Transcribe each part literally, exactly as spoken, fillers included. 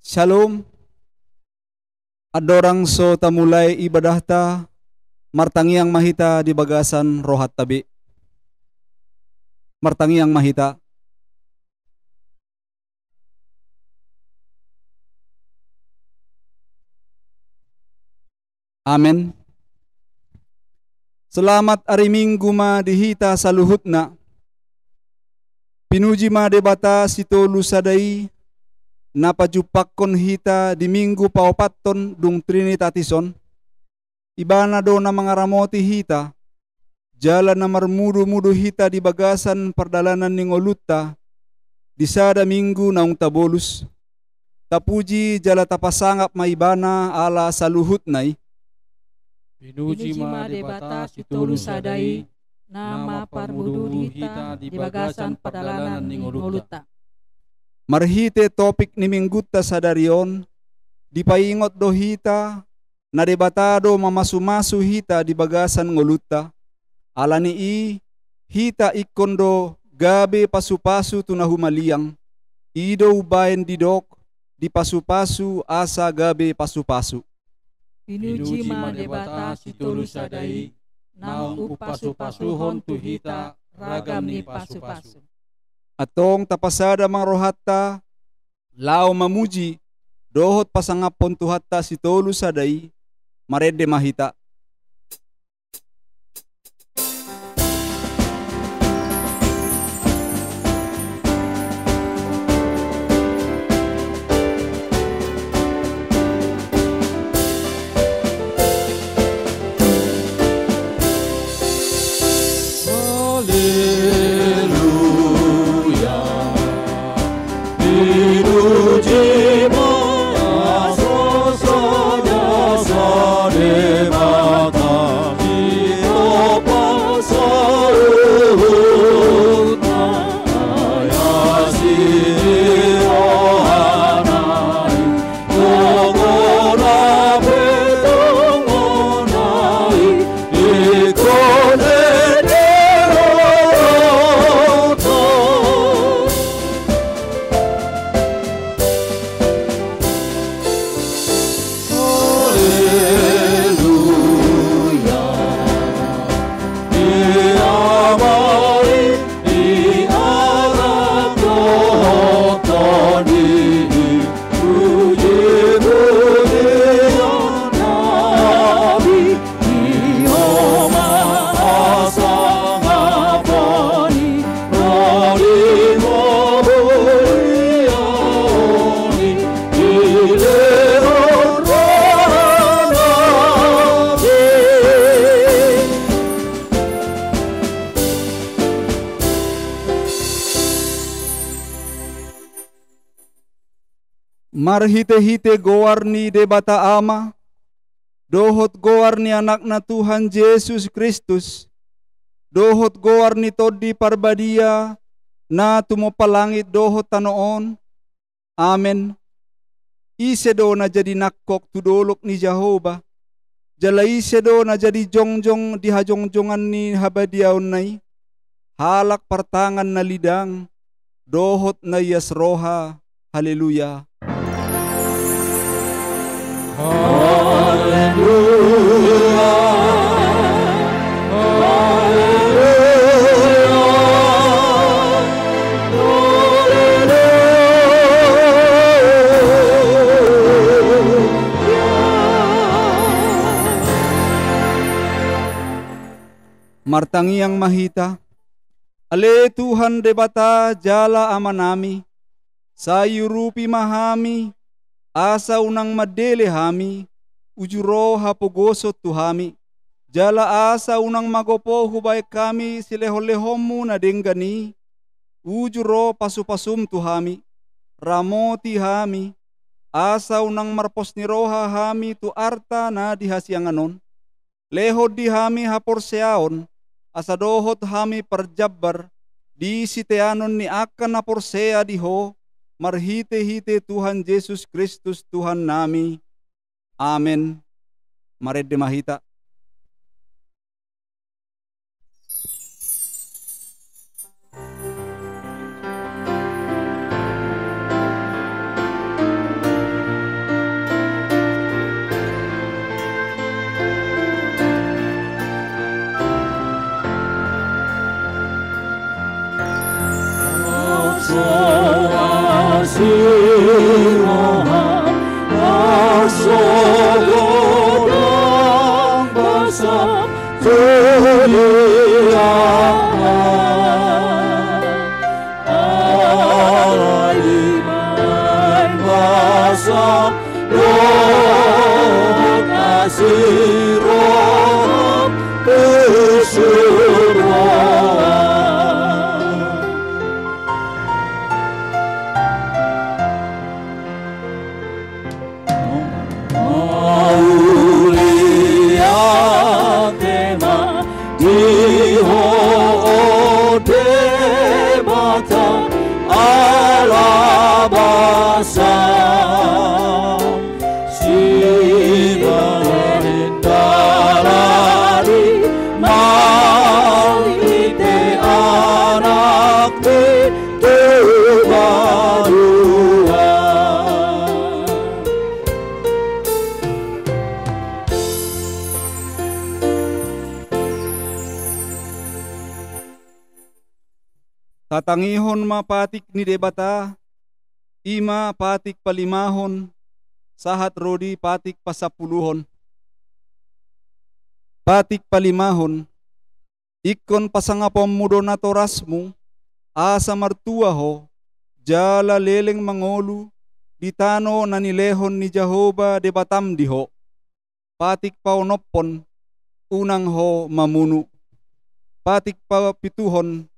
Shalom. Andorang so tamulai ibadahta, martangiang ma hita di bagasan rohanta be. Martangiang ma hita. Amen. Selamat ari Minggu ma di hita saluhutna. Pinuji ma Debata Sitolu Sada i, na pajumpangkon hita di Minggu paopathon dung Trinitatis on. Ibana do na mangaramoti hita, jala na marmudumudu hita di bagasan pardalanan ni ngolunta, di sada Minggu naung tabolus. Tapuji jala tapasangap ma Ibana ala saluhutna i. Pinuji ma Debata Sitolu Sada i, na mamparmudumudu hita di bagasan pardalanan ni ngolunta. Marhite topik ni Minggunta sadari on, dipaingot do hita, na Debata do mamasumasu hita di bagasan ngolunta. Ala ni i, hita ingkon do gabe pasupasu tu na humaliang. I do umbahen didok, dipasupasu asa gabe pasupasu. Pinuji ma Debata Sitolu Sada i, naung umpasupasuhon tu hita ragam ni pasupasu. Antong tapasada ma rohanta, laho mamuji dohot pasangaphon Tuhanta Sitolu Sada i. Marende ma hita. Haleluya. Marhitehite goar ni Debata Ama, dohot goar ni Anakna Tuhan Jesus Kristus, dohot goar ni Tondi Parbadia, na tumompa langit dohot tano on. Amen. Ise do na jadi nangkok tu dolok ni Jahowa? Jala ise do na jadi jongjong di hajongjongan ni habadiaonna i? Halak partangan na lidang dohot na ias roha. Haleluya. Haleluya. Haleluya. Martangiang ma hita. Ale Tuhan Debata jala Amanami, sai urupi ma hami, asa unang mandele hami, uju ro hapogoson tu hami, jala asa unang magopo hubahen hami silehonlehonmu na denggan i, uju ro pasupasum tu hami, ramoti hami, asa unang marpos ni roha hami tu arta na di hasiangan on. Lehon di hami haporseaon, asa dohot hami parjambar di siteanon ni angka na porsea di Ho, marhitehite Tuhan Jesus Kristus Tuhannami. Amen. Marende ma hita. Tudia alai main basa dohot asi roham tu surgo. Mauliate ma di Ho, o Debata Alla basa sibahen dalan i marhite Anakmi tu banua. Tatangihon ma patik ni Debata, i ma patik palimahon, sahat ro di patik pasampuluhon. Patik palimahon. Ingkon pasangaponmu do natorasmu, asa martua ho, jala leleng mangolu di tano na nilehon ni Jahowa Debatam di ho. Patik paonomhon, unang ho mamunu. Patik papituhon,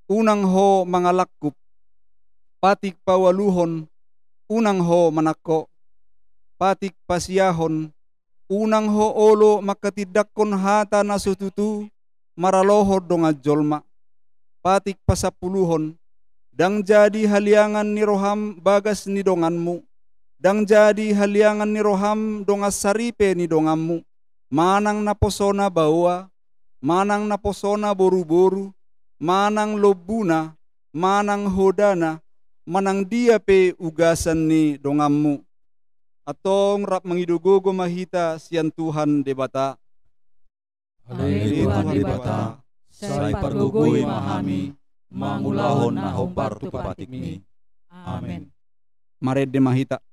unang ho mangalangkup. Patik paualuhon, unang ho manangko. Patik pasiahon, unang ho olo manghatindanghon hata na so tutu maralohon dongan jolma. Patik pasampuluhon, ndang jadi haliangan ni roham bagas ni donganmu, ndang jadi haliangan ni roham dongan saripe ni donganmu, manang naposona baoa, manang naposona boruboru, manang lombuna, manang hodana, manang dia pe ugasan ni donganmu. Antong rap mangido gogo ma hita sian Tuhan Debata. Ale Tuhan Debata, sai pargogoi ma hami mangulahon na hombar tu patikmi. Amen. Marende ma hita.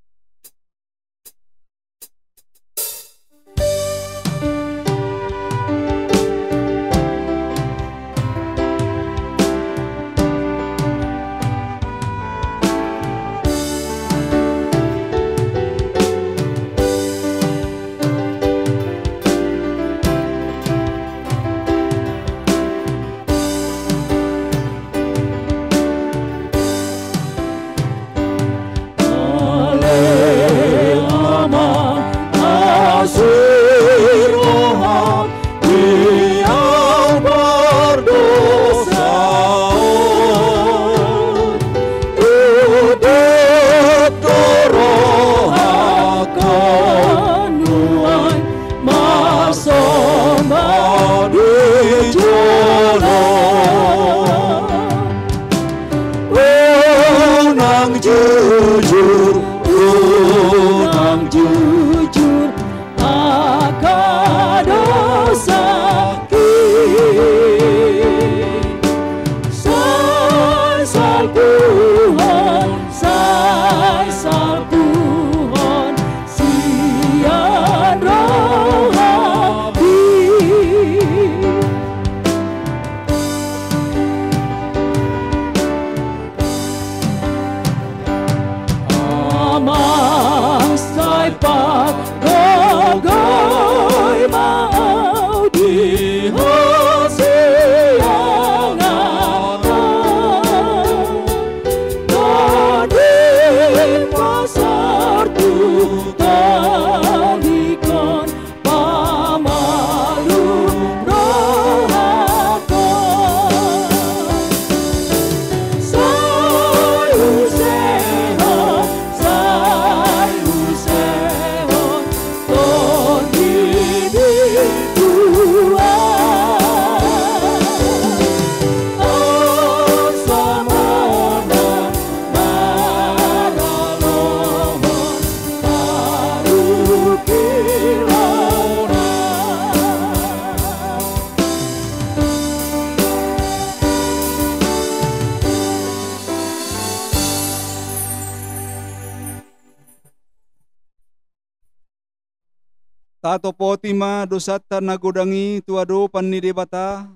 Tatopoti ma dosanta na godang i tu adopan ni Debata.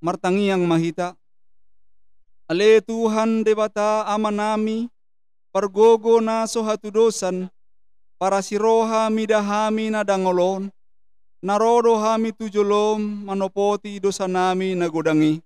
Martangiang ma hita. Ale Tuhan Debata Amanami, pargogo na so hatudosan, parasi roha mida hami na dangol on, na ro do hami tu jolom manopoti dosanami na godang i.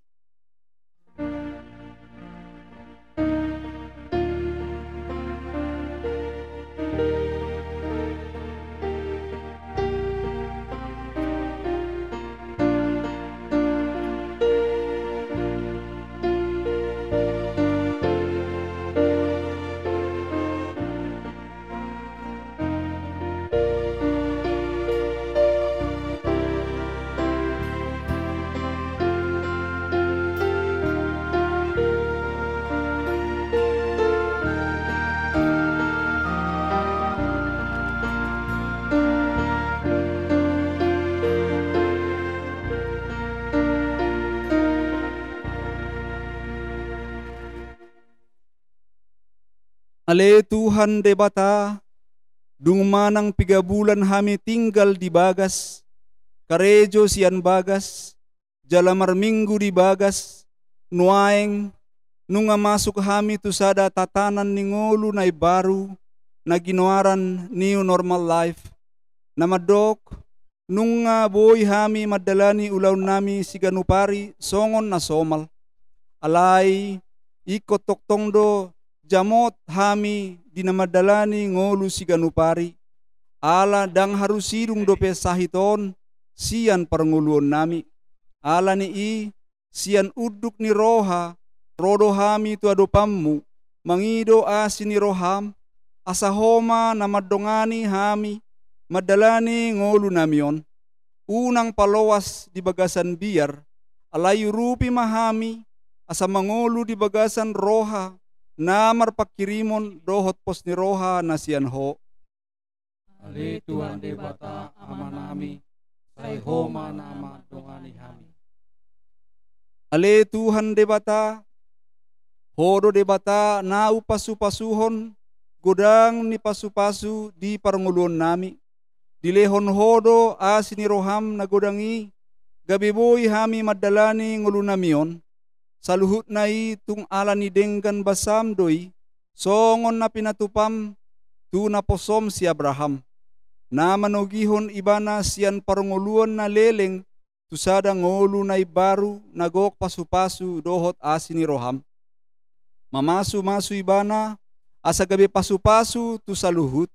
Ale Tuhan Debata, dung manang piga bulan hami tinggal di bagas, karejo sian bagas, jala marminggu di bagas, nuaeng nunga masuk hami tu sada tatanan ni ngolu na imbaru, na ginoaran new normal life, na mandok, nunga boi hami mandalani ulaonnami siganup ari songon na somal. Alai ingkon tongtong do jamot hami di na mandalani ngolu siganup ari, ala ndang haru sidung dope sahit on sian parngoluonnami. Ala ni i, sian unduk ni roha, ro do hami tu adopanmu, mangido asi ni roham, asa ho ma na mandongani hami mandalani ngolunami on. Unang paloas di bagasan biar, alai urupi ma hami, asa mangolu di bagasan roha na marpangkirimon dohot pos ni roha na sian ho. Ale Tuhan Debata Amanami, sai ho ma na mandongani hami. Ale Tuhan Debata, ho do Debata na umpasupasuhon godang ni pasupasu di parngoluonnami. Dilehon ho do asi ni roham na godang i, gabe boi hami mandalani ngolunami on. Saluhutna i tung ala ni denggan basam do i, songon na pinatupam tu naposom si Abraham, na manogihon ibana sian parngoluon na leleng tu sada ngolu na imbaru na gok pasupasu dohot asi ni roham. Mamasumasu ibana, asa gabe pasupasu tu saluhut.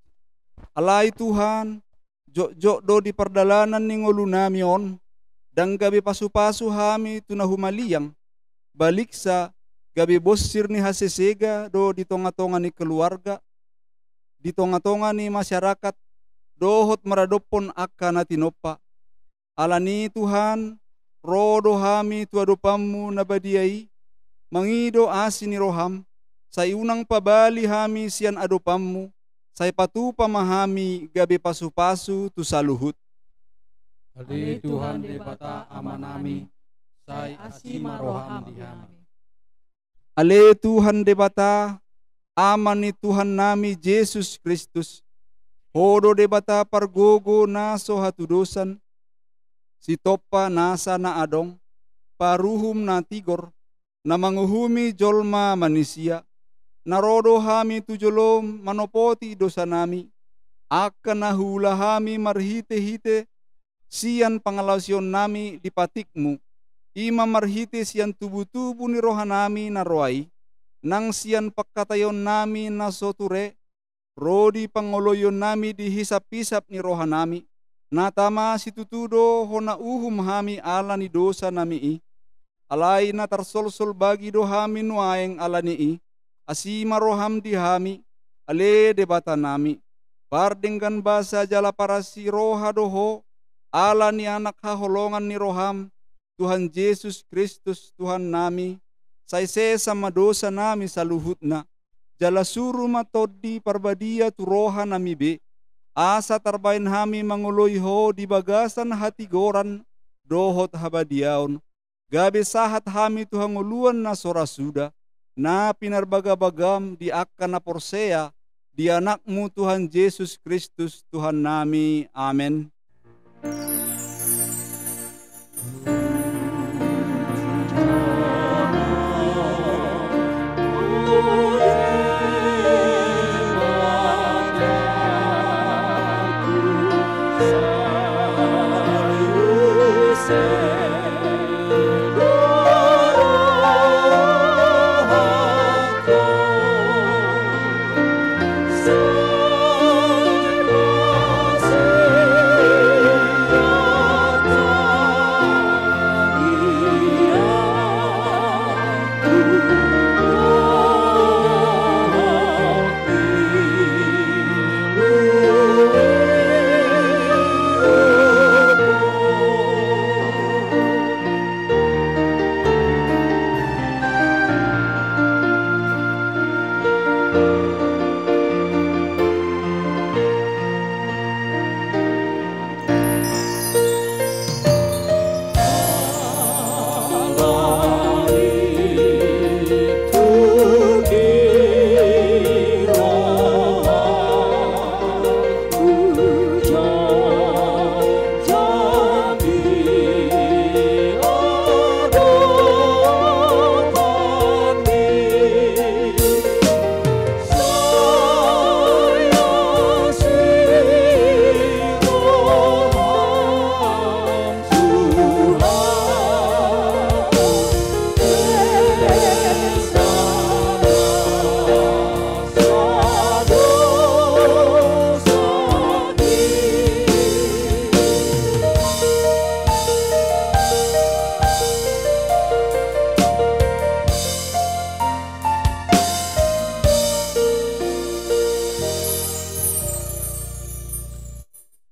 Alai Tuhan, jotjot do di pardalanan ni ngolunami on, ndang gabe pasupasu hami tu na humaliang, baliksa gabe bonsir ni hasesega do di tongatonga ni keluarga, di tongatonga ni masyarakat, dohot maradophon angka na tinompa. Ala ni i Tuhan, ro do hami tu adopanmu na badia i, mangido asi ni roham, sai unang pabali hami sian adopanmu, sai patupa ma hami gabe pasupasu tu saluhut. Ale Tuhan Debata Amanami, sai asi ma roham di hami. Ale Tuhan Debata, Ama ni Tuhannami Jesus Kristus, ho do Debata pargogo na so hatudosan, sitompa nasa na adong, paruhum na tigor, na manguhumi jolma manisia, na ro do hami tu jolom manopoti dosanami, angka na huula hami marhitehite sian pangalaosionnami di patikmu, i ma marhite sian tubutubu ni rohanami na roa i, nang sian pangkataionnami na so ture, ro di pangoloionnami di hisaphisap ni rohanami, na tama situtu do hona uhum hami ala ni dosanami i. Alai na tarsolsol bagi do hami nuaeng ala ni i, asi ma roham di hami, ale Debatanami, pardenggan basa jala parasi roha do ho, ala ni Anak haholongan ni roham, Tuhan Jesus Kristus Tuhannami, sai sesa ma dosanami saluhutna, jala suru ma Tondi Parbadia tu rohanami be, asa tarbaen hami mangoloi ho di bagasan hatigoran dohot habadiaon, gabe sahat hami tu hangoluan na so ra suda, na pinarbagabagam di angka na porsea di Anakmu Tuhan Jesus Kristus, Tuhannami. Amen.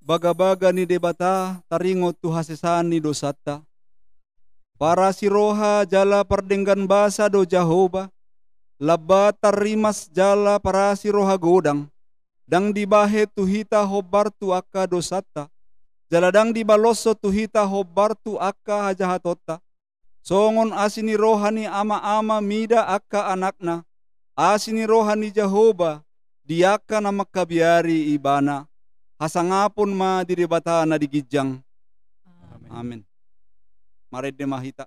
Bagabaga ni Debata taringot tu hasesaan ni dosanta. Parasi roha jala pardenggan basa do Jahowa, lambat tarrimas jala parasi roha godang. Ndang dibahen tu hita hombar tu angka dosanta, jala ndang dibaloshon tu hita hombar tu angka hajahatonta. Songon asi ni roha ni ama-ama mida angka anakna, asi ni roha ni Jahowa di angka na mangkabiari Ibana. Hasangapon ma di Debata na di ginjang. Amen. Amen. Marende ma hita.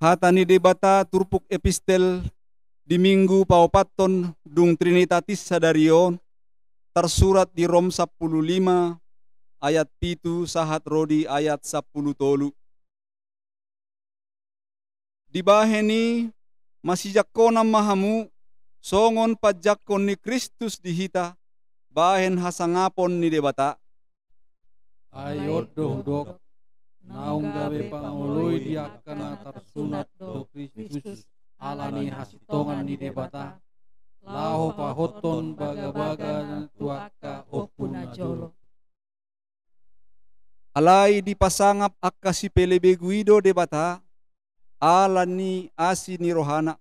Hata ni Debata turpuk epistel di Minggu paopathon dung Trinitatis sadari on, tarsurat di Rom sampulu lima ayat pitu sahat ro di ayat sampulu tolu. Dibahen i, masijangkonan ma hamu, songon panjangkon ni Kristus di hita, bahen hasangapon ni Debata. Ai on do hudok, naung gabe pangoloi di angka na tarsunat do Kristus, ala ni hasintongan ni Debata, laho pahothon bagabaga tu angka ompu na jolo. Alai dipasangap angka sipelebegu i do Debata, ala ni asi ni rohana.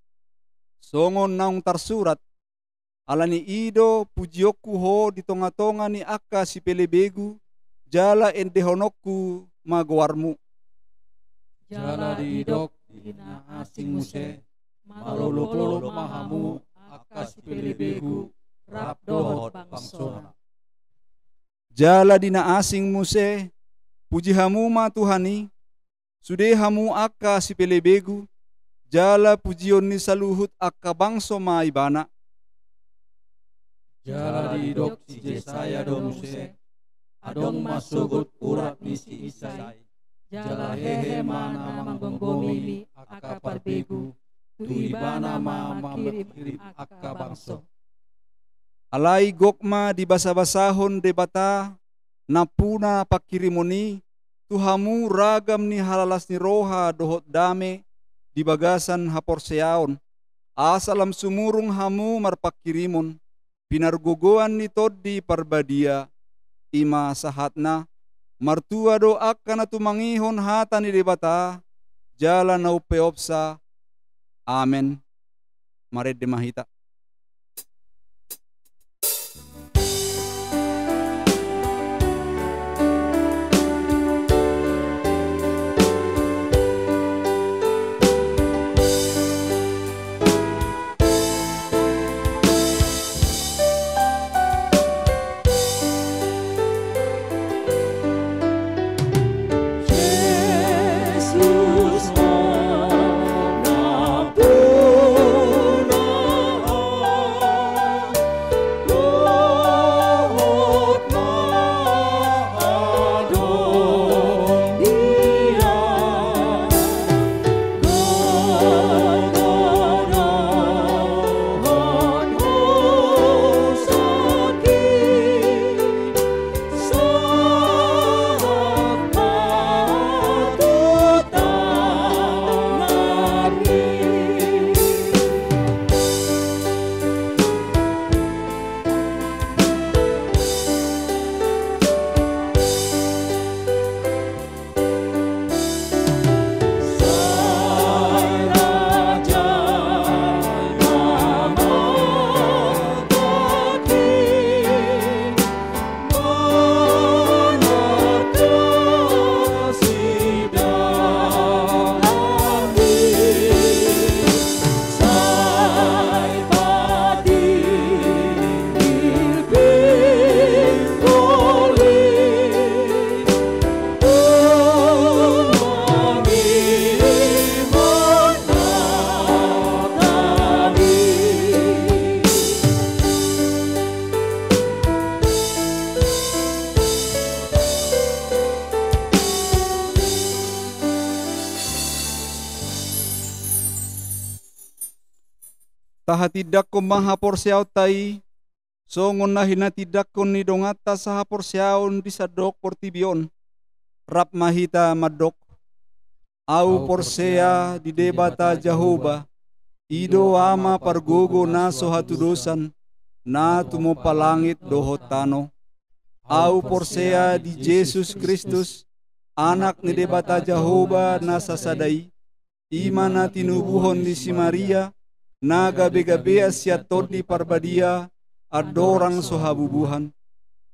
Songon naung tarsurat, ala ni i do pujionku ho di tongatonga ni angka sipelebegu, jala endehononku ma goarmu. Jala didok di na asing muse, malolopolop ma hamu angka sipelebegu, rap dohot bangsona. Jala di na asing muse, puji hamu ma Tuhan i, sude hamu angka sipelebegu, jala pujion ni saluhut angka bangso ma Ibana. Jala didok si Jesaya do muse, adong ma sogot urat ni si Isai, jala hehe ma na manggomgomi angka parbegu, tu Ibana ma mangkirim angka bangso. Alai gok ma dibasabasahon Debata nampuna pangkirimon i, tu hamu ragam ni halalas ni roha dohot dame di bagasan haporseaon, asa lam sumurung hamu marpangkirimon, pinargogoan ni Tondi Parbadia, i ma sahatna. Martua do angka na tumangihon hata ni Debata, jala na umpeopsa. Amen. Marende ma hita. Tahatindangkon ma haporseaonta i, songon na hinatindangkon ni donganta sahaporseaon di sandok portibi on. Rap ma hita mandok. Ahu porsea di Debata Jahowa, i do Ama pargogo na so hatudosan, na tumompa langit dohot tano. Ahu porsea di Jesus Kristus, Anak ni Debata Jahowa na sasada i, i ma na tinubuhon ni si Maria, na gabegabean sian Tondi Parbadia, andorang so habubuhan.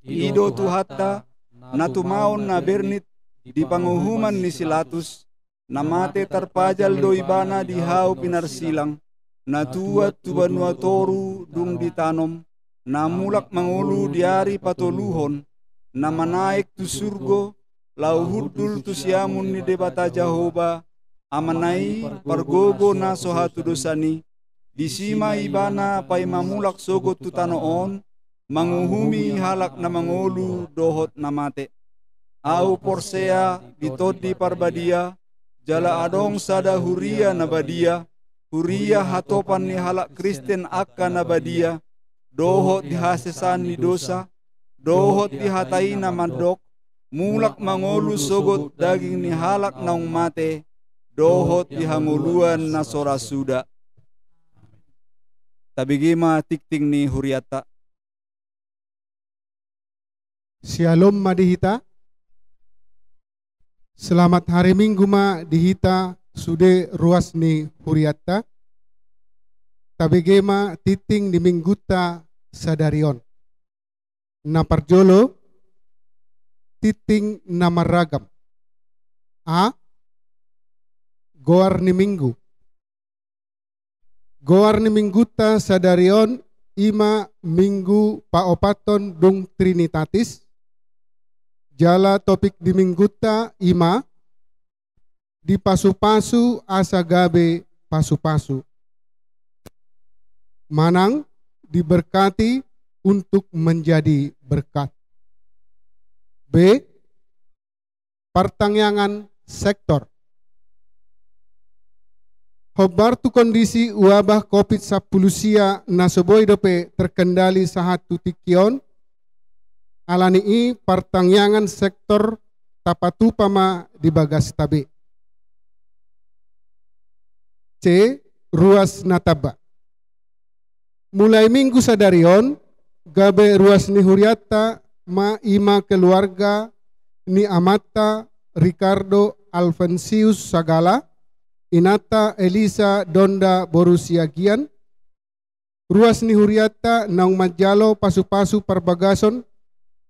I do Tuhanta, na tumaon na bernit di panguhuman ni si Latus, na mate tarpajal do Ibana di hau pinarsilang, na tuat tu banua toru dung ditanom, na mulak mangolu di ari patoluhon, na manaek tu surgo, laho hundul tu siamun ni Debata Jahowa, Amana i, pargogo na so hatudosan i. Disi ma Ibana paima mulak sogot tu tano on, manguhumi halak na mangolu dohot na mate. Ahu porsea di Tondi Parbadia, jala adong sada huria na badia, huria hatopan ni halak Kristen angka na badia, dohot di hasesaan ni dosa, dohot di hata i na mandok, mulak mangolu sogot daging ni halak naung mate, dohot di hangoluan na so ra suda. Tabege ma tingting ni hurianta. Syalom ma di hita. Selamat hari Minggu ma di hita sude ruas ni hurianta. Tabege ma tingting ni Minggunta sadari on. Na parjolo, tingting na marragam. A. Goar ni Minggu. Goar ni Minggunta sadari on i ma Minggu paopathon dung Trinitatis. Jala topik ni Minggunta i ma: Dipasupasu asa gabe pasupasu. Manang diberkati untuk menjadi berkat. B. Partangiangan sektor. Hombar tu kondisi wabah Covid sampulu sia na so boi dope terkendali sahat tu tingki on, ala ni i partangiangan sektor tapatupa ma di bagasta be. C. Ruas na tamba. Mulai Minggu sadari on, gabe ruas ni hurianta ma i ma keluarga ni amanta Ricardo Alvensius Sagala, inanta Elisa Donda boru Siagian, ruas ni hurianta naung manjalo pasupasu parbagason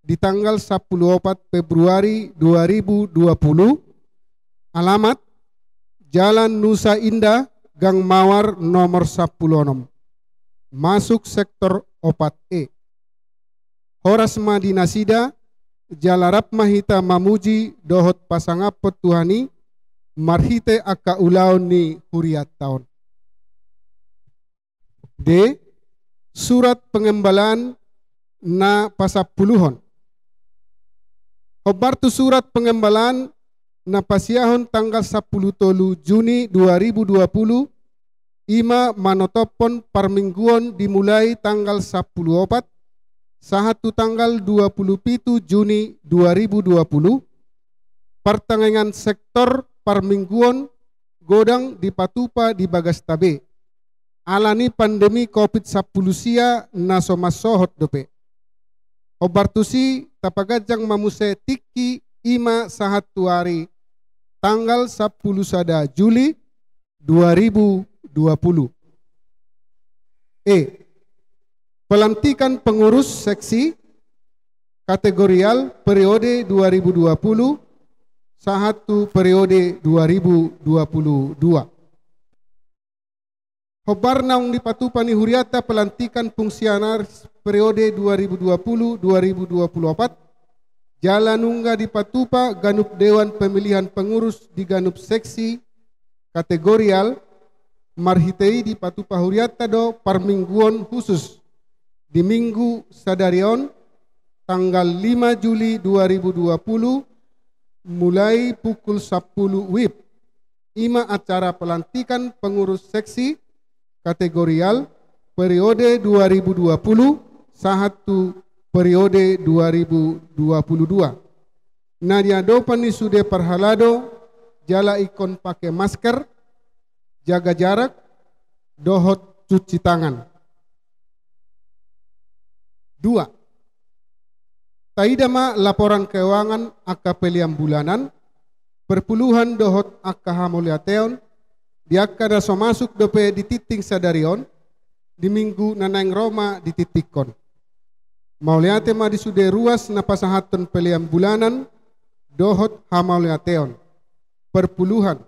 di tanggal sampulu opat Februari dua ribu dua puluh, alamat Jalan Nusa Indah, Gang Mawar nomor sampulu onom, masuk sektor opat E. Horas ma di nasida, jala rap ma hita mamuji dohot pasangaphon Tuhan i marhite angka ulaon ni hurianta on. D. Surat pengembalaan na pasampuluhon. Hombar tu surat pengembalaan na pasiahon tanggal sampulu tolu Juni dua ribu dua puluh, i ma manotophon parmingguon dimulai tanggal sampulu opat sahat tu tanggal dua puluh pitu Juni dua ribu dua puluh, partangiangan sektor parmingguon godang dipatupa di bagasta be, ala ni pandemi Covid sampulu sia na so mansohot dope. Hombar tusi tapaganjang ma muse tingki i ma sahat tu ari tanggal sampulu sada Juli dua ribu dua puluh. E. Pelantikan pengurus seksi kategorial periode dua ribu dua puluh sahat tu periode dua ribu dua puluh dua. Hombar naung dipatupa ni hurianta pelantikan fungsionaris periode dua ribu dua puluh dua ribu dua puluh opat, jala nunga dipatupa ganup dewan pemilihan pengurus di ganup seksi kategorial, marhite i dipatupa hurianta do parmingguon khusus di Minggu sadari on, tanggal lima Juli dua ribu dua puluh, mulai pukul sampulu wib. I ma acara pelantikan pengurus seksi kategorial periode dua ribu dua puluh sahat tu periode dua ribu dua puluh dua. Na niadopan ni sude parhalado jala ingkon pake masker, jaga jarak, dohot cuci tangan. Dua. Taida ma laporan keuangan angka pelean bulanan, perpuluhan dohot angka hamauliateon di angka na so masuk dope di tingting sadari on, di minggu na naeng ro ma di tingtingkon. Mauliate ma di sude ruas na pasahathon pelean bulanan dohot hamauliateon, perpuluhan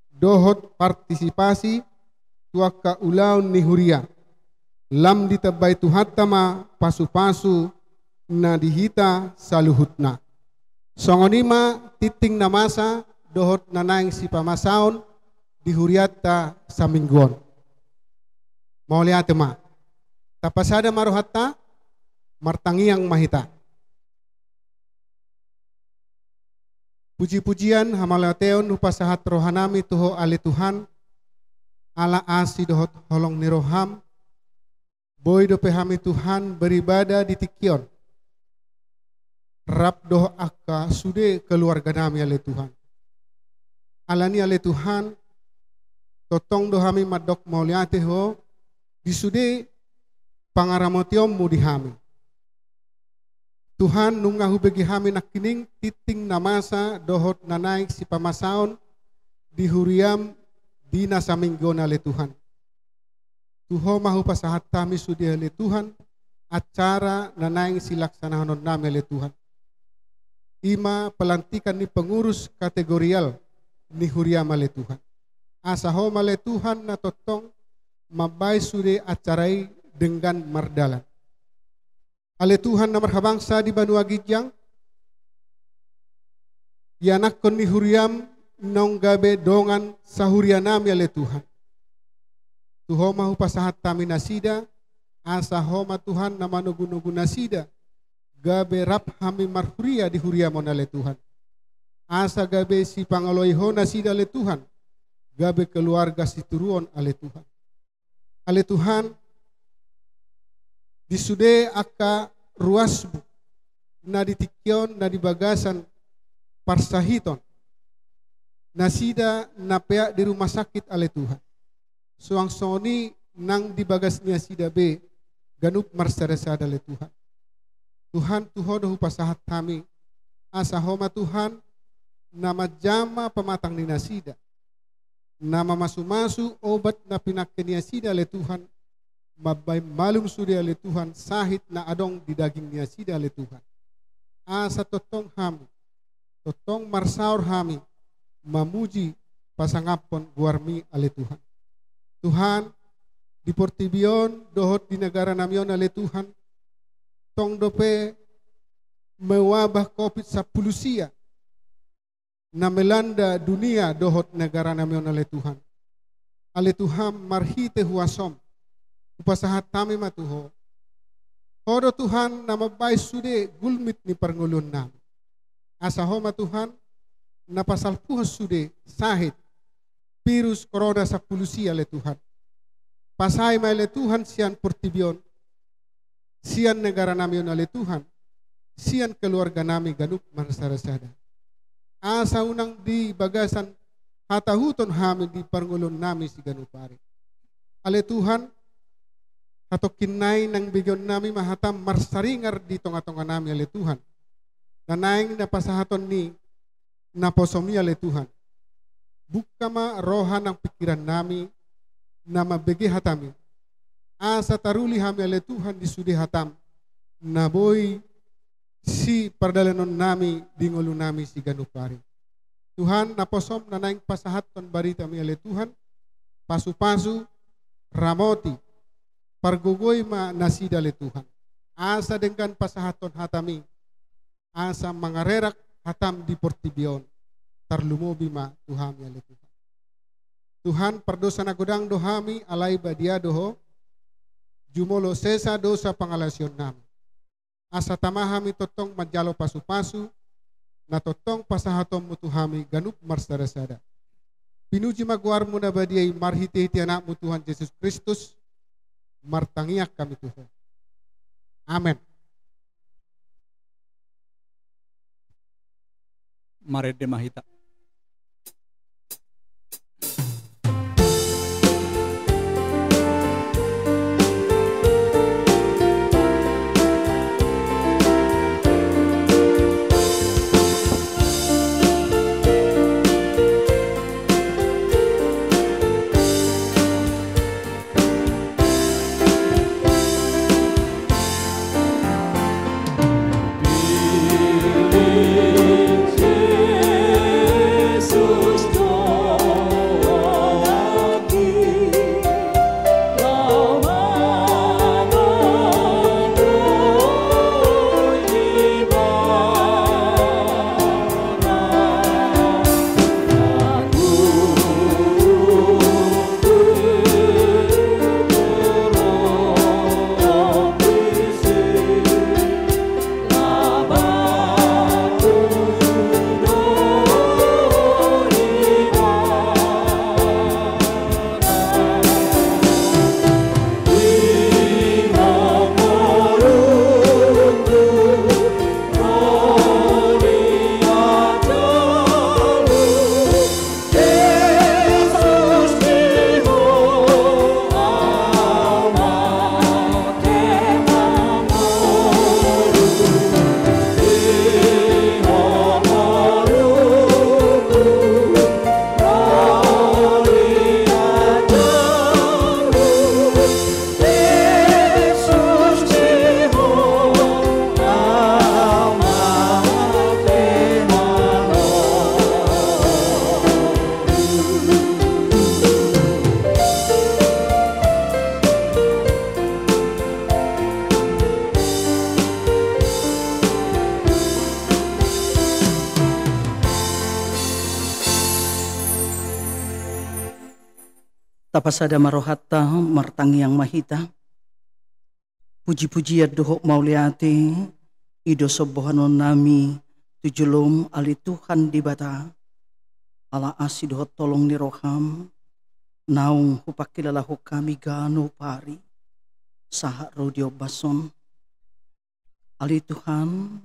dohot partisipasi tu angka ulaon ni huria. Lam ditambai Tuhanta ma pasupasu na di hita saluhutna. Songon i ma tingting na masa dohot na naeng sipamasaon di hurianta saminggu on. Mauliate ma. Tapasada ma rohanta, martangiang ma hita. Puji-pujian, hamauliateon hupasahat rohanami tu Ho ale Tuhan, ala asi dohot holong ni roham, boi dope hami Tuhan beribada di tingki on, rap dohot angka sude keluarganami ale Tuhan. Alani ale Tuhan, tongtong do hami mandok mauliate Ho, di sude pangaramotionmu di hami. Tuhan, nunga hubege hami nangkining tingting na masa dohot na naeng sipamasaon di huriam di na saminggu on ale Tuhan. Tu Ho ma hupasahat hami sude ale Tuhan, acara na naeng silaksanahononnami ale Tuhan. I ma pelantikan ni pengurus kategorial ni huriam ale Tuhan. Asa Ho ma ale Tuhan na tongtong mambahen sude acara i denggan mardalan. Ale Tuhan na marhabangsa di banua ginjang, ianakhon ni huriam naung gabe dongan sahurianami ale Tuhan. Tu Ho ma hupasahat hami nasida, asa Ho ma Tuhan na manogunogu nasida, gabe rap hami marhuria di huriam on ale Tuhan. Asa gabe sipangoloi Ho nasida ale Tuhan, gabe keluarga situruon ale Tuhan. Ale Tuhan, di sude angka ruasmu na di tingki on na di bagasan parsahiton, nasida na peak di rumah sakit ale Tuhan. Suang songon i nang di bagas nasida be ganup marsada-sada ale Tuhan. Tuhan, tu Ho do hupasahat hami, asa Ho ma Tuhan na manjama pamatang ni nasida, na mamasu-masu obat na pinangke nasida ale Tuhan, mambahen malum sude ale Tuhan sahit na adong di daging nasida ale Tuhan. Asa tongtong hami, tongtong marsaor hami, mamuji pasangaphon goarmi ale Tuhan. Tuhan, di portibi on dohot di negaranami on ale Tuhan, tong dope mewabah covid sampulu sia na melanda dunia dohot negaranami on ale Tuhan. Ale Tuhan, marhite huasom, hupasahat hami ma tu Ho. Ho do Tuhan na mambahen sude gulmit ni parngoluonnami. Asa Ho ma Tuhan na pasalpuhon sude sahit virus corona sampulu sia ale Tuhan. Pasai ma ale Tuhan sian portibi on, sian negaranami on ale Tuhan, sian keluarganami ganup marsada-sada. Asa unang di bagasan hatahuton hami di parngoluonnami siganup ari. Ale Tuhan, hatongkin nai nang begeonnami ma hatam marsaringar di tonga-tonganami ale Tuhan. Na naeng na pasahaton ni naposomi ale Tuhan. Bungka ma roha nang pingkirannami na mambege hatami. Asa taruli hami ale Tuhan di sude hatam na boi sipardalanonnami di ngolunami siganup ari. Tuhan, naposom na naeng pasahathon baritami ale Tuhan, pasu-pasu, ramoti, pargogoi ma nasida ale Tuhan. Asa denggan pasahathon hatami, asa mangarerak hatam di portibi on, tarlumobi ma tu hami ale Tuhan. Tuhan, pardosa na godang do hami, alai badia do Ho, jumolo sesa dosa pangalaosionnami. Asa tama hami tongtong manjalo pasu-pasu na tongtong pasahatonmu tu hami ganup marsada-sada. Pinuji ma goarmu na badia i marhite-hite Anakmu Tuhan Jesus Kristus, martangiang hami tu Ho. Amen. Marende ma hita. Tapasada ma rohanta, martangiang ma hita. Puji-pujian dohot mauliate i do sombohonon nami tu jolom, ale Tuhan Debata, ala asi dohot holong ni roham naung hupangkilalahon hami ganup ari sahat ro di ombas on. Ale Tuhan,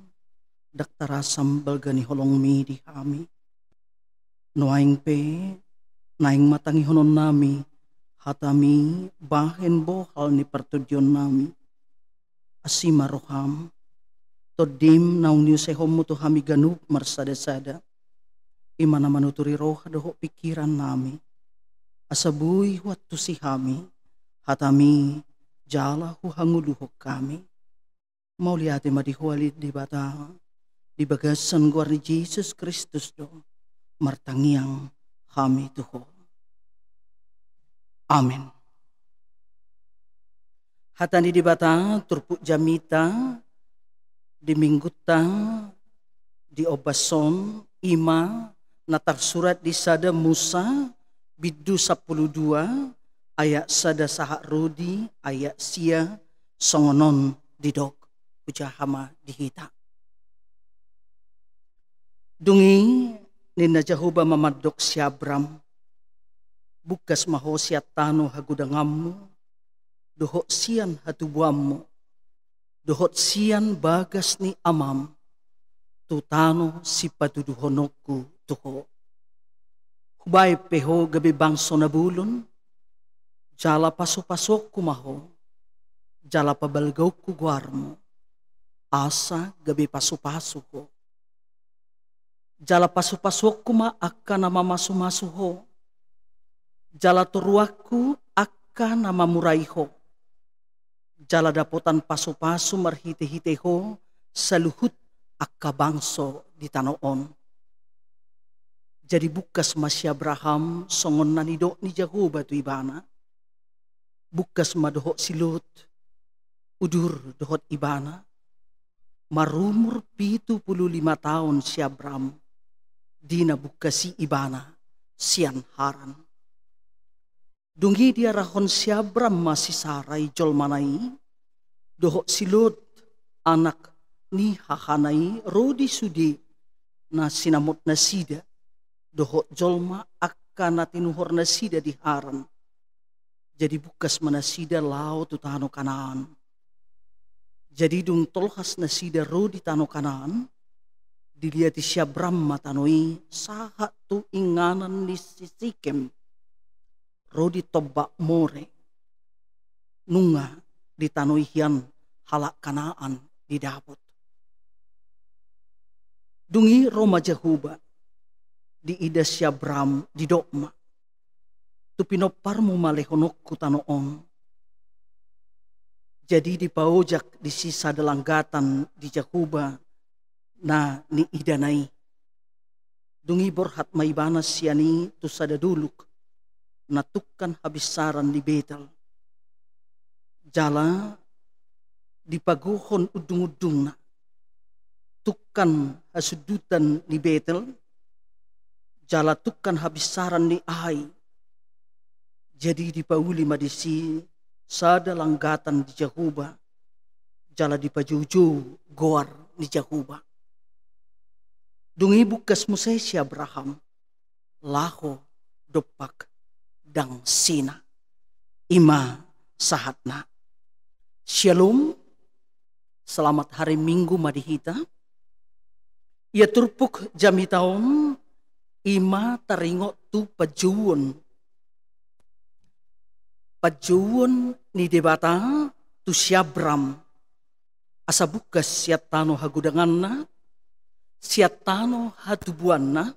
ndang tarasam balga ni holongmi di hami. Nuaeng pe naeng ma tangihonon nami hatami bahen bohal ni partondion nami. Asi ma roham, Tondim naung niusehonmu tu hami ganup marsada-sada, i ma na manuturi roha dohot pingkiran nami, asa boi huantusi hami hatami jala huhangoluhon hami. Mauliate ma di Ho ale Debata, di bagasan goar ni Jesus Kristus do martangiang hami tu Ho. Amen. Hata ni Debata turpuk jamita di Minggunta di ombas on i ma na tarsurat di sada Musa bindu sampulu dua ayat sada sahat ro di ayat sia, songon on didok. Hujaha ma di hita. Dung i ninna Jahowa ma mandok si Abram: Bungkas ma ho sian tano hagodanganmu, dohot sian hatubuanmu, dohot sian bagas ni amam, tu tano sipatuduhononku tu ho. Hubahen pe ho gabe bangso na bolon, jala pasupasuonku ma ho, jala pabalgaonku goarmu, asa gabe pasupasu ho. Jala pasupasuonku ma angka na mamasumasu ho, jala toruanku angka na mamurai ho, jala dapotan pasupasu marhitehite ho saluhut angka bangso di tano on. Jadi bungkas ma si Abraham songon na nidok ni Jahowa tu ibana. Bungkas ma dohot si Lot, udur dohot ibana. Marumur pitu pulu lima taon si Abram di na bungkas i ibana sian Haran. Dung i diarahon si Abram ma si Sarai jolmana i, dohot si Lot anak ni hahana i, ro di sude na sinamot nasida, dohot jolma angka na tinuhor nasida di Haran. Jadi bungkas ma nasida laho tu tano Kanaan. Jadi dung tolhas nasida ro di tano Kanaan, diliati si Abram ma tano i sahat tu inganan ni si Sikem, ro di tombak More. Nunga di tano i hian halak Kanaan didapot. Dung i ro ma Jahowa, diida si Abram, didok ma: Tu pinomparmu ma lehononku tano on. Jadi dipaojak disi sada langgatan di Jahowa na niidana i. Dung i borhat ma ibana sian i tu sada dolok na tungkan habinsaran ni Betel. Jala dipagohon undungundungna, tungkan hasundutan ni Betel, jala tungkan habinsaran ni Ai. Jadi dipauli ma disi sada langgatan di Jahowa, jala dipajoujou goar ni Jahowa. Dung i bungkas muse si Abraham laho dompak dangsina. I ma sahatna. Syalom. Selamat hari Minggu ma di hita. Ia turpuk jamita on i ma taringot tu panjouon, panjouon ni Debata tu si Abram, asa bungkas sian tano hagodanganna, sian tano hatubuanna,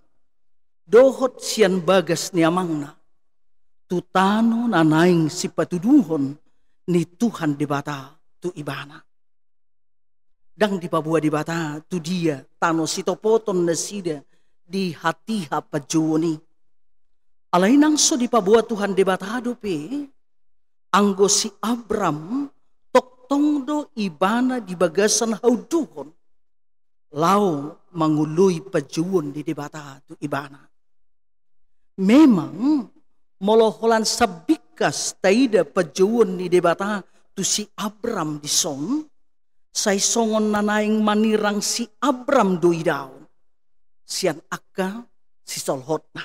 dohot sian bagas ni amangna, tu tano na naeng sipatuduhon ni Tuhan Debata tu ibana. Ndang dipaboa Debata tu dia tano sitopoton nasida di hatiha panjouon i. Alai nang so dipaboa Tuhan Debata dope, anggo si Abram tongtong do ibana di bagasan haunduhon laho mangoloi panjouon ni Debata tu ibana. Memang molo holan sambing tangkas taida panjouon ni Debata tu si Abram dison, sai songon na naeng manirang si Abram do idaon sian angka sisolhotna.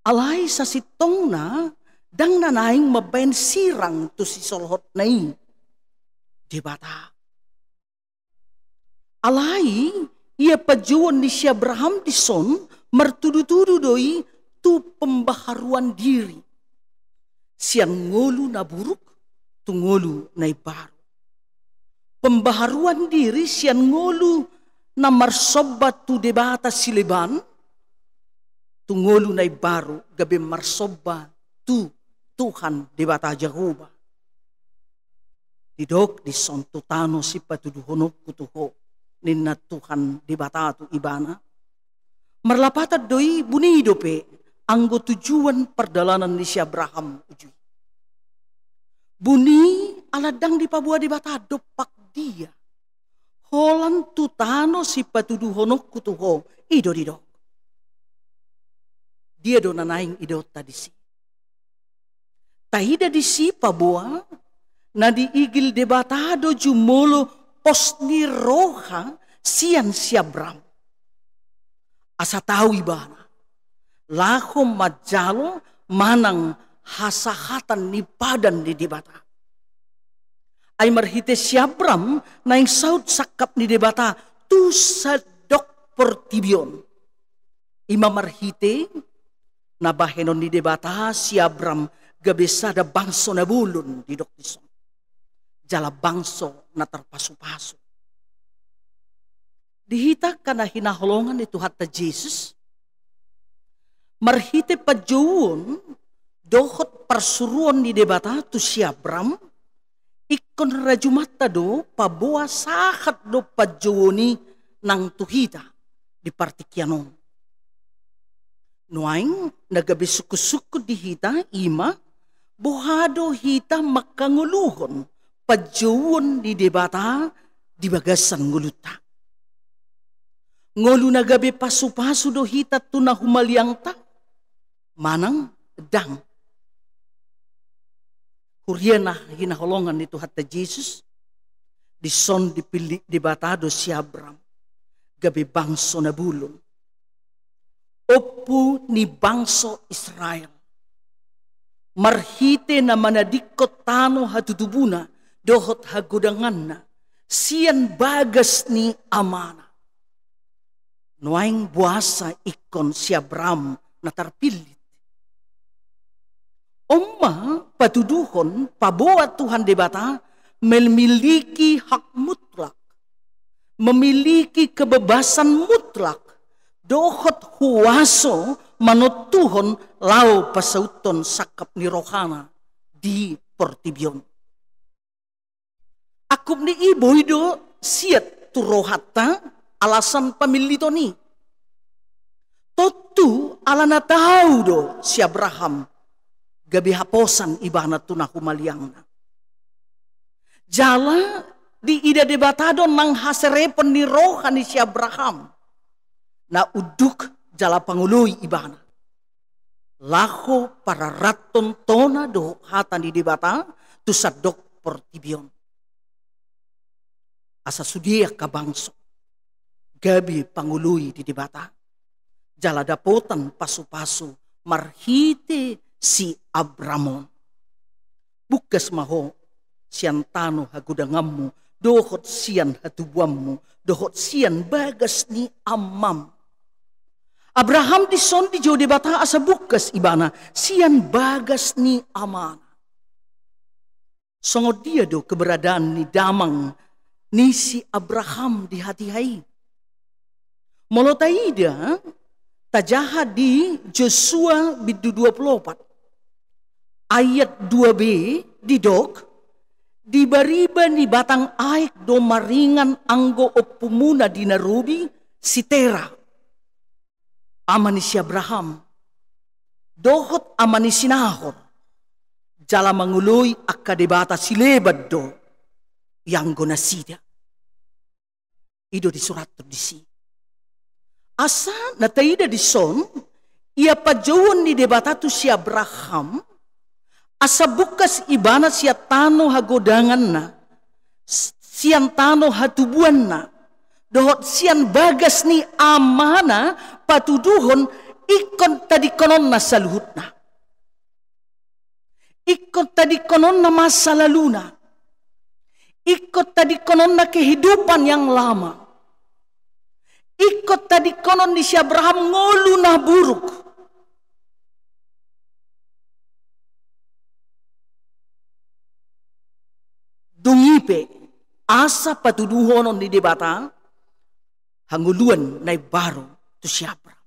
Alai sasintongna ndang na naeng mambaen sirang tu sisolhotna i Debata. Alai ia panjouon ni si Abraham dison martudu-tudu do i tu pembaharuan diri, sian ngolu na buruk tu ngolu na imbaru. Pembaharuan diri sian ngolu na marsomba tu debata sileban tu ngolu na imbaru gabe marsomba tu Tuhan Debata Jahowa. Didok dison tu tano sipatuduhononku tu ho, ninna Tuhan Debata tu ibana. Marlapatan do i buni dope anggo tujuan pardalanan ni si Abraham uju i. Buni ala ndang dipaboa Debata dompak dia holan tu tano sipatuduhononku tu ho, i do didok. Dia do na naeng idaonta disi? Taida disi paboa na diigil Debata do jumolo pos ni roha sian si Abram. Asa tau ibana laho manjalo manang hasahatan ni padan ni Debata. Ai marhite si Abram naeng saut sangkap ni Debata tu sandok portibi on. Ima marhite na bahenon ni Debata si Abram gabe sada bangso na bolon didok dison, jala bangso na tarpasu-pasu. Di hita angka na hinaholongan ni Tuhanta Jesus, marhite panjouon dohot parsuruon ni Debata tu si Abram, ingkon rajumanta do paboa sahat do panjouon i nang tu hita di partingkian on. Nuaeng na gabe sungkun-sungkun di hita ima, boha do hita manghangoluhon panjouon ni Debata di bagasan ngolunta. Ngolu na gabe pasu-pasu do hita tu na humaliangta manang ndang? Huria na hinaholongan ni Tuhanta Jesus, dison dipillit Debata do si Abram gabe bangso na bolon, ompu ni bangso Israel, marhite na manadingkon tano hatutubuna dohot hagodanganna sian bagas ni amana. Nuaeng boasa ingkon si Abram na tarpillit? On ma patuduhon paboa Tuhan Debata memiliki hak mutlak, memiliki kebebasan mutlak dohot huaso manontuhon laho pasauthon sangkap ni rohana di portibi on. Angkup ni i boi do siat tu rohanta alasan pamilliton i. Tontu ala na tau do si Abraham gabe haposan ibana tu na humaliangna. Jala diida Debata do nang haserepon ni roha ni si Abraham na unduk jala pangoloi ibana laho pararathon tona dohot hata ni Debata tu sandok portibi on, asa sude angka bangso gabe pangoloi di Debata jala dapotan pasu-pasu marhite si Abram on. Bungkas ma ho sian tano hagodanganmu dohot sian hatubuanmu dohot sian bagas ni amam. Abraham dison dijou Debata asa bungkas ibana sian bagas ni amana. Songon dia do keberadaan ni damang ni si Abraham di hatiha i? Molo taida, tajaha di Josua bindu dua pulu opat ayat dua b, didok, di bariba ni batang aek do maringan anggo ompumuna di na robi si Tera, ama ni si Abraham dohot ama ni si Nahor, jala mangoloi angka debata sileban do ianggo nasida. I do disurathon disi. Asa na taida dison, ia panjouon ni Debata tu si Abraham Asa bungkas ibana sian tano hagodanganna, s-, sian tano hatubuanna, dohot sian bagas ni amana patuduhon ingkon tadingkononna saluhutna. Ingkon tadingkononna masa laluna. Ingkon tadingkononna kehidupan yang lama. Ingkon tadingkonon ni si Abraham ngolu na buruk. Dung i pe, asa patuduhonon ni Debata hangoluan na imbaru tu si Abraham.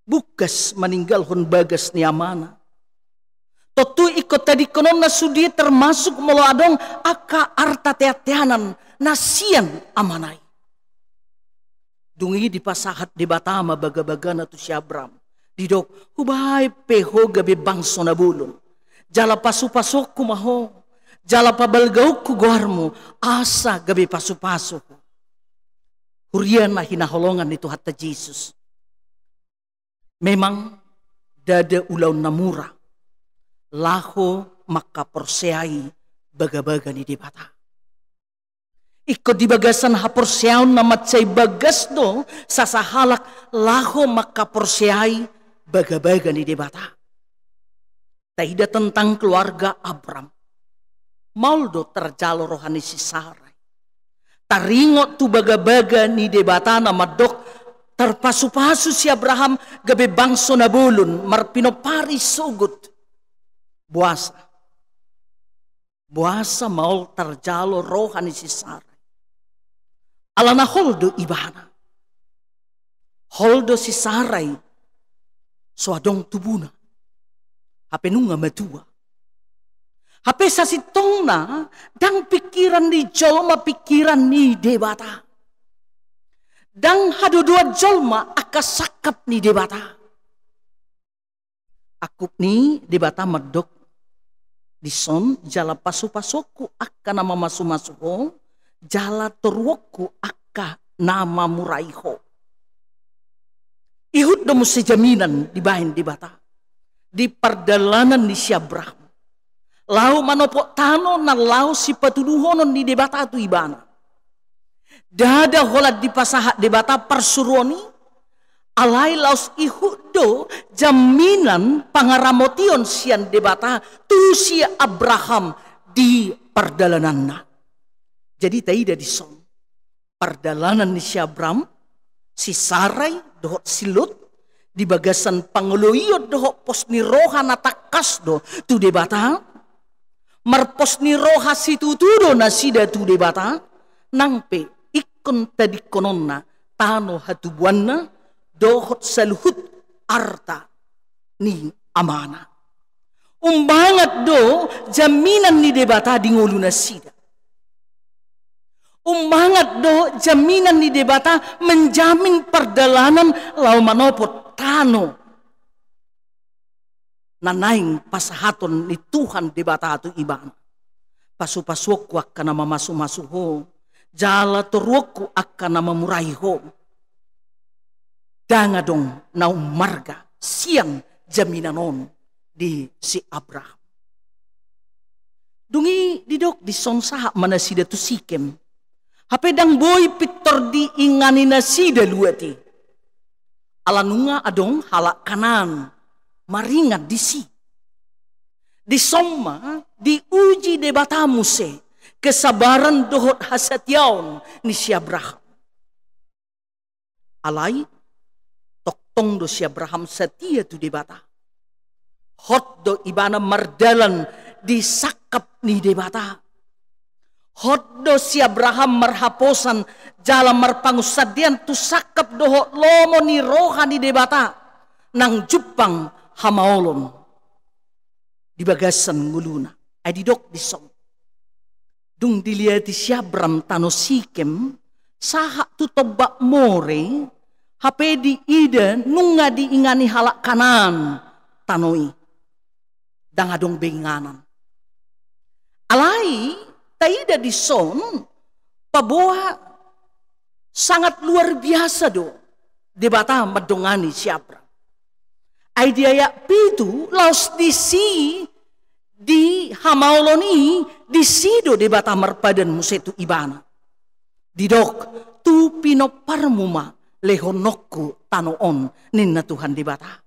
Bungkas maninggalhon bagas ni amana. Tontu ingkon tadingkononna sude, termasuk molo adong angka arta teanteanan na sian amana i. Dung i dipasahat Debata ma bagabagana tu si Abraham. Didok, hubaen pe ho gabe bangso na bolon. Jala pasupasuonku ma ho. Jala pabalgaonku goarmu, asa gabe pasupasu ho. Huria na hinaholongan ni Tuhanta Jesus. Memang ndada ulaon na mura laho mangkaporseai bagabaga ni Debata. Ingkon di bagasan haporseaon na mansai bagas do sasahalak laho mangkaporseai bagabaga ni Debata. Taida tentang keluarga Abram. Maol do tarjalo roha ni si Sarai. Taringot tu bagabaga ni Debata na mandok, tarpasupasu si Abraham gabe bangso na bolon, marpinompari sogot. Boasa? Boasa maol tarjalo roha ni si Sarai? Alana hol do ibana. Hol do si Sarai so adong tubuna. Hape nunga matua. Hape sasintongna ndang pikiran ni jolma pikiran ni Debata. Ndang hadodoan jolma angka sangkap ni Debata. Angkup ni Debata mandok dison, jala pasupasuonku angka na mamasumasu ho, jala toruonku angka na mamurai ho. Ihut do muse jaminan dibaen Debata di pardalanan ni si Abraham laho manopot tano na laho sipatuduhonon ni Debata tu ibana. Ndada holan dipasahat Debata parsuruon i, alai laos ihut do jaminan pangaramotion sian Debata tu si Abraham di pardalananna. Jadi taida dison pardalanan ni si Abram, si Sarai dohot si Lot, di bagasan pangoloion dohot pos ni roha na tangkas do tu Debata, marpos ni roha situtu do nasida tu Debata, nang pe ingkon tadingkononna tano hatubuanna dohot saluhut arta ni amana. Ummangat do jaminan ni Debata di ngolu nasida. Ummangat do jaminan ni Debata menjamin pardalanan laho manopot tano na naeng pasahaton ni Tuhan Debata tu ibana. Pasupasuonku angka na mamasumasu ho, jala toruonku angka na mamurai ho. Ndang adong na ummarga sian jaminan on di si Abraham. Dung i didok dison sahat ma nasida tu Sikem. Hape ndang boi pintor diingani nasida luat i. Ala nunga adong halak Kanaan maringan disi. Dison ma diuji Debata muse kesabaran dohot hasatiaon ni si Abraham. Alai tongtong do si Abraham satia tu Debata. Hot do ibana mardalan di sangkap ni Debata. Hot do si Abraham marhaposan jala marpangunsandean tu sangkap dohot lomo ni roha ni Debata nang jumpang hamaolon di bagasan ngoluna. Ai didok dison. Dung diliati si Abram tano Sikem, sahat tu tombak More, hape diida nunga diingani halak Kanaan tano i. Ndang adong be inganan. Alai taida dison paboa sangat luar biasa do Debata mandongani si Abram. Ai di ayat pitu laos disi Di hamaolon i, disi do Debata marpadan muse tu ibana. Didok, tu pinomparmu ma lehononku tano on, ninna Tuhan Debata.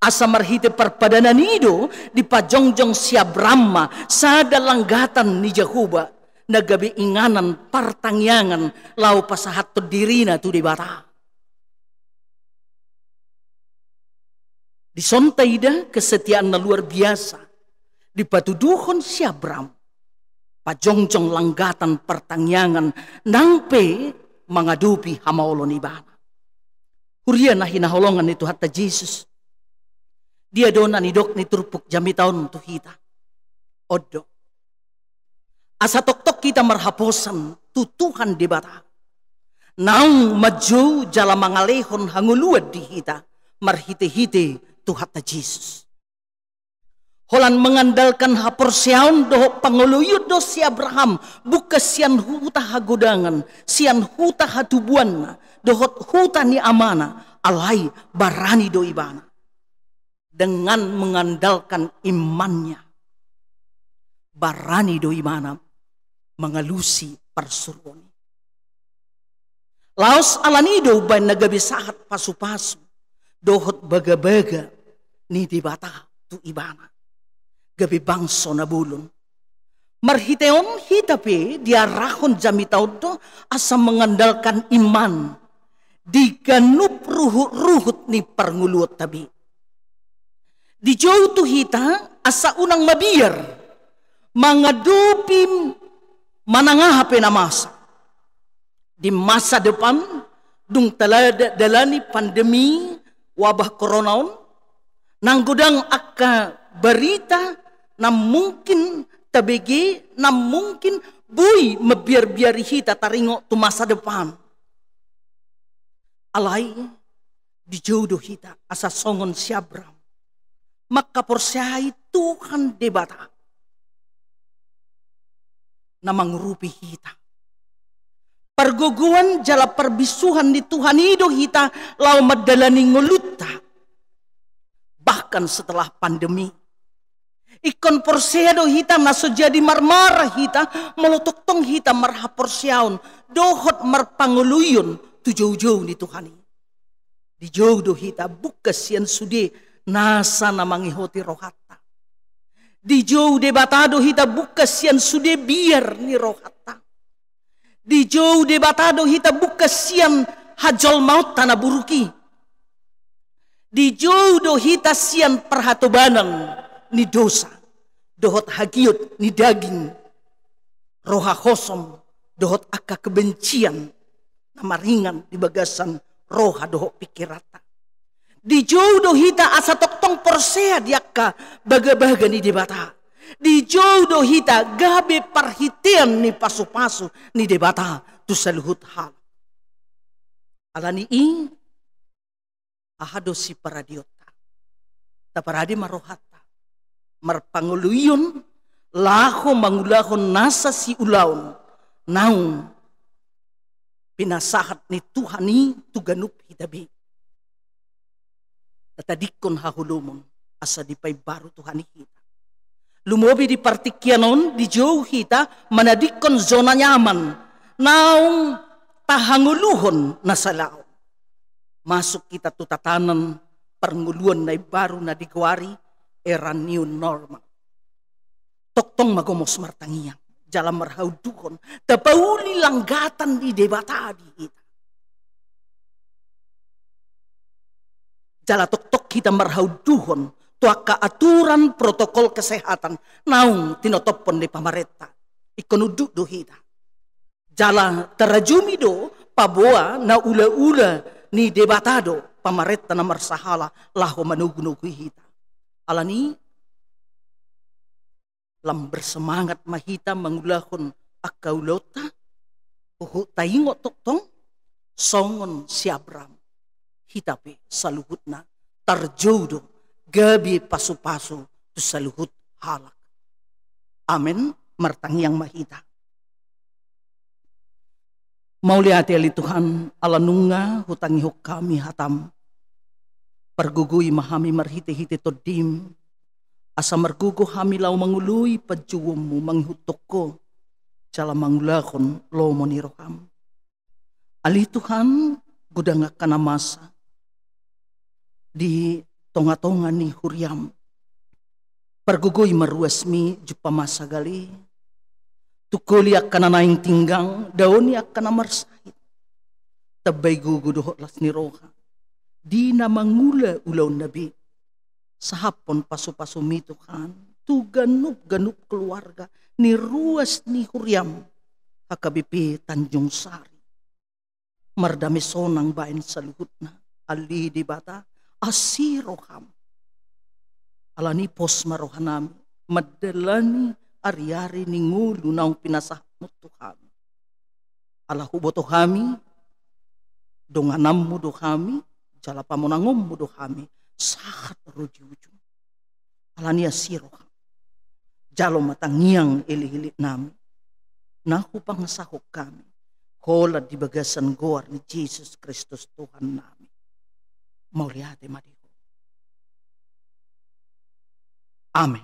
Asa marhite parpadanan i do dipajongjong si Abraham ma sada langgatan ni Jahowa, na gabe inganan partangiangan laho pasahathon dirina tu Debata. Dison taida kesetiaan na luar biasa dipatuduhon si Abraham, pajongjong langgatan partangiangan nang pe mangadopi hamaolon ibana. Huria na hinaholongan ni Tuhanta Jesus, dia do na nidok ni turpuk jamita on tu hita? On do. Asa tongtong hita marhaposan tu Tuhan Debata, naung manjou jala mangalehon hangoluan di hita marhitehite Tuhanta Jesus. Holan mengandalkan haporseaon dohot pangoloion do si Abraham, bukan sian huta hagodangan, sian huta hatubuanna, dohot huta ni amana, alai barani do ibana. Dengan mengandalkan imannya, barani do ibana mangalusi parsuruon i. Laos alani i do umbaen na gabe sahat pasupasu dohot bagabaga ni Debata tu ibana, gabe bangso na bolon. Marhite on hita pe diarahon jamita on do asa mengandalkan iman di ganup ruhutruhut ni parngoluonta be. Dijou tu hita asa unang mabiar mangadopi manang aha pe na masa. Di masa depan, dung talada dalani pandemi wabah corona on, nang godang angka barita na mungkin tabege, na mungkin boi mabiarbiari hita taringot tu masa depan. Alai dijou do hita asa songon si Abraham mangkaporseai Tuhan Debata na mangurupi hita. Pargogoan jala parbisuhan ni Tuhan i do hita laho mandalani ngolunta bahkan setelah pandemi. Ingkon porsea do hita na so jadi marmara hita molo tongtong hita marhaporseaon dohot marpangoloion tu joujou ni Tuhan i. Dijou do hita bukan sian sude nasa na mangihoti rohanta. Dijou Debata do hita bukan sian sude biar ni rohanta. Dijou Debata do hita bukan sian hajolmaonta na buruk i. Dijou do hita sian parhatobanan ni dosa dohot hagiot ni daging, roha hosom dohot angka kebencian na maringan di bagasan roha dohot pingkiranta. Dijou do hita asa tongtong porsea di angka bagabaga ni Debata. Dijou do hita gabe parhitean ni pasupasu ni Debata tu saluhut halak. Alani i, aha do siparadeonta? Taparade ma rohanta marpangoloion laho mangulahon nasa siulaon naung pinasahat ni Tuhan i tu ganup hita be. Tatadingkon haholomon asa dipaimbaru Tuhan i hita. Lumobi di partingkian on dijou hita manadingkon zona nyaman naung tahangoluhon na salaon. Masuk hita tu tatanan parngoluon na imbaru na digoari era new normal. Tongtong ma gomos martangiang jala marhaunduhon tapauli langgatan ni Debata di hita. Jala tongtong hita marhaunduhon tu angka aturan protokol kesehatan naung tinotophon ni pamarenta. Ingkon unduk do hita. Jala tarajumi do paboa na ulaula ni Debata do pamarenta na marsahala laho manogunogu hita. Alani lam bersemangat ma hita mangulahon angka ulaonta, huhut taingot tongtong songon si Abraham, hita pe saluhutna tarjou do gabe pasupasu tu saluhut halak. Amen. Martangiang ma hita. Mauliate ale Tuhan, ala nunga hutangihon hami hatam. Pargogoi ma hami marhitehite Tondim, asa margogo hami laho mangoloi panjouonmu mangihuthon Ho jala mangulahon lomo ni roham. Ale Tuhan, godang angka na masa di tongatonga ni huriam. Pargogoi ma ruasmi jumpang ma sagal i. Tungkoli angka na naeng tinggang, daoni angka na marsahit. Tambai gogo dohot las ni roha di na mangula ulaonna be. Sahaphon pasupasumi Tuhan tu ganupganup keluarga ni ruas ni huriam H K B P Tanjung Sari. Mardame sonang baen saluhutna. Ale Debata, asi roham. Alani i pos ma rohanami mandalani ariari ni ngolu naung pinasahatmu tu hami. Ala huboto hami dongananmu do hami, jala pamonangonmu do hami sahat ro di ujung. Alani i asi roham. Jalo ma tangiang elekelek nami na hupangasahon hami, holan di bagasan goar ni Jesus Kristus Tuhan nami. Mauliate ma di Ho. Amen.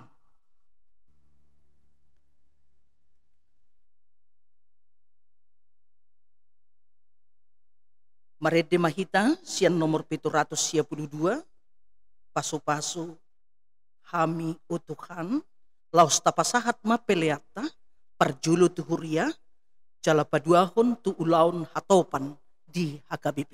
Marende ma hita sian nomor pitu ratus sia pulu dua, Pasupasu hami, o Tuhan. Laos tapasahat ma peleanta, parjolo tu huria, jala paduahon tu ulaon hatopan di H K B P.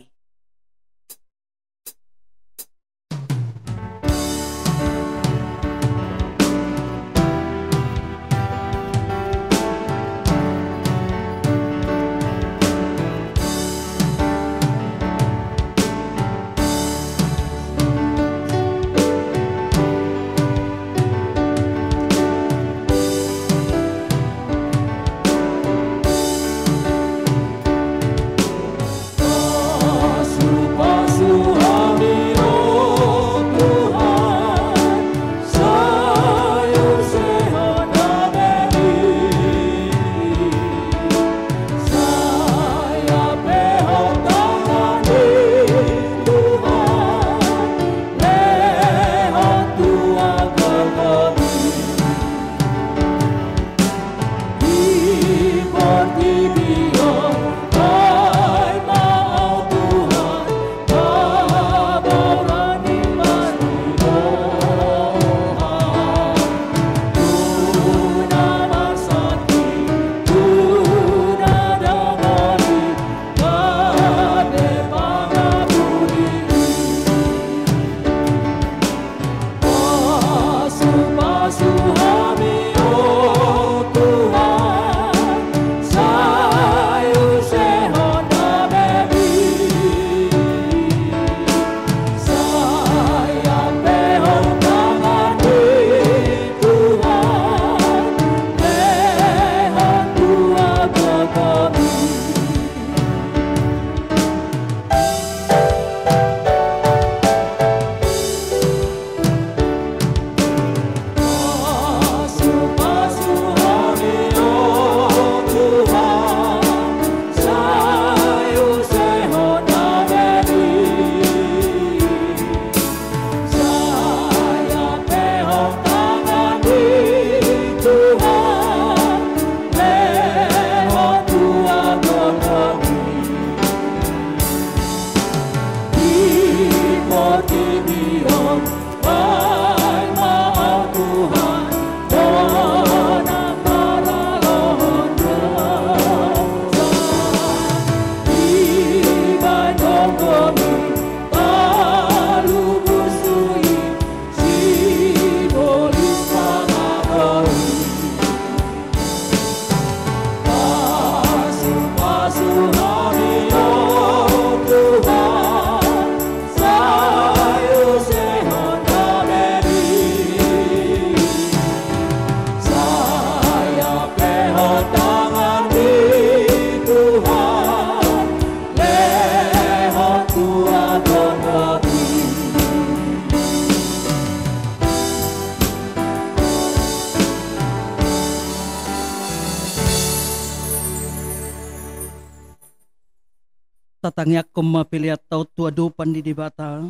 Tatangiangkon ma peleanta on tu adopan ni Debata.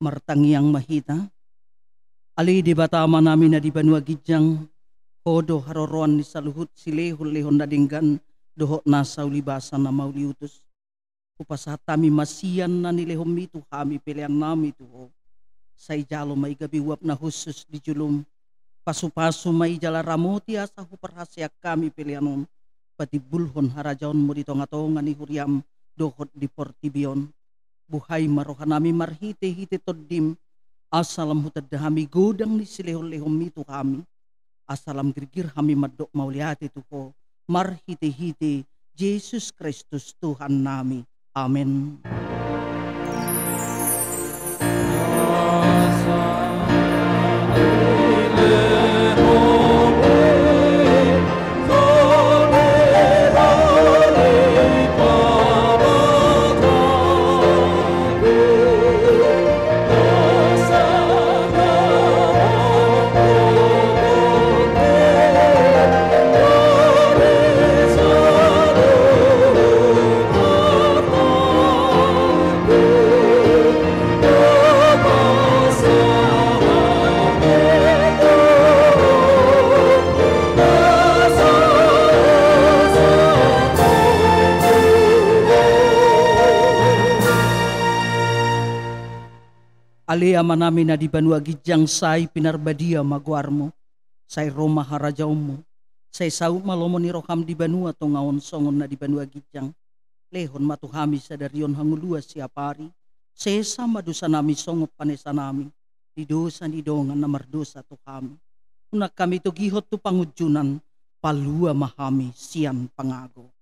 Martangiang ma hita. Ale Debata Amanami na di banua ginjang, Ho do haroroan ni saluhut silehonlehon na denggan dohot nasa ulibasa na mauliutus. Hupasahat hami ma sian na nilehonmi tu hami peleannami tu Ho. Sai jalo ma i gabe uap na hushus di jolom. Pasupasu ma i jala ramoti asa huparhaseang hami pelean on patimbulhon harajaonmu di tongatonga ni huriam dohot di portibi on. Buhai ma rohanami marhitehite Tondim, asa lam hutanda hami godang ni silehonlehonmi tu hami, asa lam girgir hami mandok mauliate tu Ho marhitehite Jesus Kristus Tuhannami. Amen. Ale Amanami na di banua ginjang, sai pinarbadia ma goarmu. Sai ro ma harajaonmu. Sai saut ma lomo ni roham di banua tonga on songon na di banua ginjang. Lehon ma tu hami sadari on hangoluan siapari. Sesa ma dosanami songon panesanami di dosa ni dongan na mardosa tu hami. Unang hami togihon tu pangunjunan, palua ma hami sian pangago.